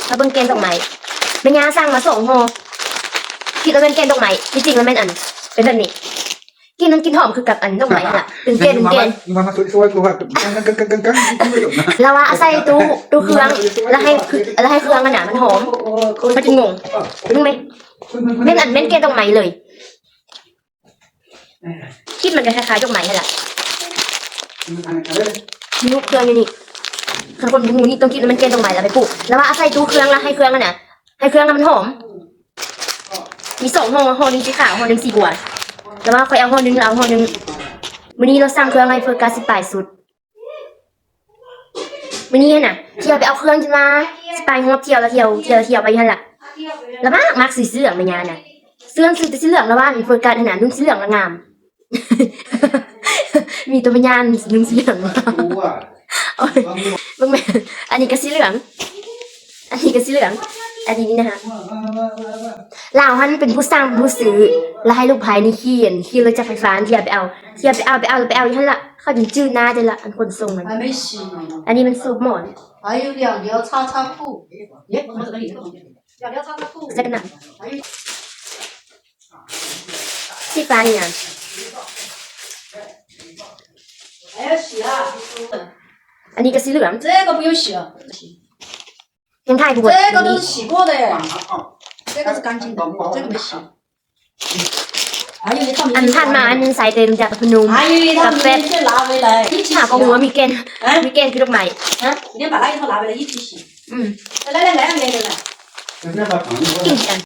ມາເບິ່ງແກ່ນດອກໄມ້ ແມ່ຍ່າສັ່ງມາສອງຫໍ່ ຄິດວ່າແມ່ນແກ່ນດອກໄມ້ ທີ່ຈິງມັນແມ່ນອັນ ເປັນແບບນີ້ ກິ່ນມັນກິ່ນຫອມຄືກັບອັນດອກໄມ້ຫັ້ນລະ ເປັນແກ່ນ ເປັນແກ່ນ. ລາວວ່າເອົາໃສ່ຕູ້ ຕູ້ເຄື່ອງ ແລ້ວໃຫ້ ແລ້ວໃຫ້ເຄື່ອງຫັ້ນນະມັນຫອມ ມັນຈຶ່ງງົງ ເບິ່ງແມ່ ແມ່ນອັນ ແມ່ນແກ່ນດອກໄມ້ເລີຍ. ກິ່ນມັນກໍຄ້າຍໆດອກໄມ້ຫັ້ນລະ ມີລູກເຄື່ອງຢູ່ນີ້ ຄັນຄົນບໍ່ຮູ້ນີ້ຕ້ອງຄິດວ່າມັນແກ່ນດອກໄມ້ແລ້ວໄປປູກ ແລ້ວວ່າເອົາໃສ່ຕູ້ເຄື່ອງ ແລ້ວໃຫ້ເຄື່ອງຫັ້ນນະ ໃຫ້ເຄື່ອງຫັ້ນມັນຫອມ ມີສອງຫໍ່ ຫໍ່ໜຶ່ງສີຂາວ ຫໍ່ໜຶ່ງສີບົວ ແລ້ວວ່າຂ້ອຍເອົາຫໍ່ໜຶ່ງ ລາວເອົາຫໍ່ໜຶ່ງ ມື້ນີ້ລາວສັ່ງເຄື່ອງໃຫ້ເຟີກັດສິບປາຍຊຸດ. ມື້ນີ້ຫັ້ນນະ ທ່ຽວໄປເອົາເຄື່ອງຈົນວ່າ ສະປາຍຮອບທ່ຽວລະທ່ຽວ ທ່ຽວລະທ່ຽວໄປຢູ່ຫັ້ນລະ ລະມັກ ມັກຊື້ສີເຫຼືອງແມ່ຍ່ານະ ເຊື່ອງຊື້ແຕ່ສີເຫຼືອງລະວ່າ ເຟີກັດຫັ້ນນະ ນຸ່ງສີເຫຼືອງລະງາມ ມີແຕ່ແມ່ຍ່ານຸ່ງສີເຫຼືອງ ໂອ້ຍ ເບິ່ງແມ່ ອັນນີ້ກໍສີເຫຼືອງ ອັນນີ້ກໍສີເຫຼືອງ ອັນນີ້ນີ້ນະ ລາວຫັ້ນເປັນຜູ້ສັ່ງຜູ້ຊື້ ລະໃຫ້ລູກໃພ້ນີ້ຂີ່ ຂີ່ລົດຈັກໄຟຟ້າ ທ່ຽວໄປເອົາ ທ່ຽວໄປເອົາ ໄປເອົາ ໄປເອົາຢູ່ຫັ້ນລະ ເຂົາຈົນຈື່ໜ້າເດ້ລະ ອັນຂົນສົ່ງຫັ້ນ 还没洗呢。 ອັນນີ້ມັນສູບໝອນ 还有两条叉叉裤。两条叉叉裤。 ໃສ່ກັນໜາ ສີຟ້ານີ້ນະ 还要洗啊。 ອັນນີ້ກໍສີເຫຼືອງ 这个不用洗了。 ຍັງຖ່າຍບໍ່ໝົດ 这个都是洗过的耶。这个是干净的，这个没洗。还有一套 ອັນຜ່ານມາອັນໃສ່ເຕັມຈາກພະນົມ 还有一套 ກັບແຟບ 明天就拿回来一起洗啊。 ຫາກໍຮູ້ວ່າມີແກ່ນ ฮะ ມີແກ່ນຄືດອກໄມ້ ฮะ 明天把那一套拿回来一起洗。 ອືມ 来来来来来来。 ກິນກັນ